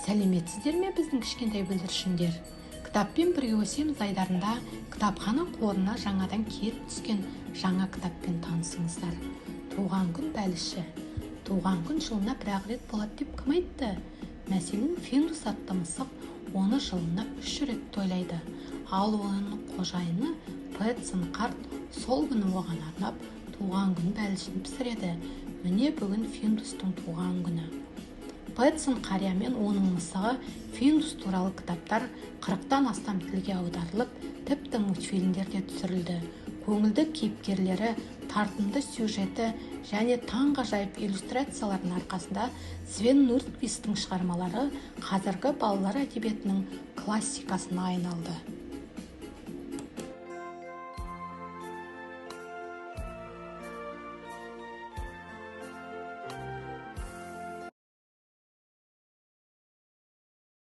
Сәлеметсіздер ме, біздің кішкентай бүлдіршіндер! «Кітаппен бірге өсеміз» айдарында кітапхана қорына жаңадан келіп түскен жаңа кітаппен танысыңыздар: «Туған күн бәліші». Туған күн жылына бір-ақ рет болады деп кім айтты? Мәселен, Финдус атты мысық оны жылына үш рет тойлайды. Ал оның қожайыны Петсон қарт сол күні оған арнап туған күн бәлішін пісіреді. Міне, бүгін Финдустың туған күні. Петсон қария мен оның мысығы Финдус туралы кітаптар 40-тан астам тілге аударылып, тіпті мультфильмдер де түсірілді. Көңілді кейіпкерлері, тартымды сюжеті және таңғажайып иллюстрацияларының арқасында Свен Нордквисттің шығармалары қазіргі балалар әдебиетінің классикасына айналды.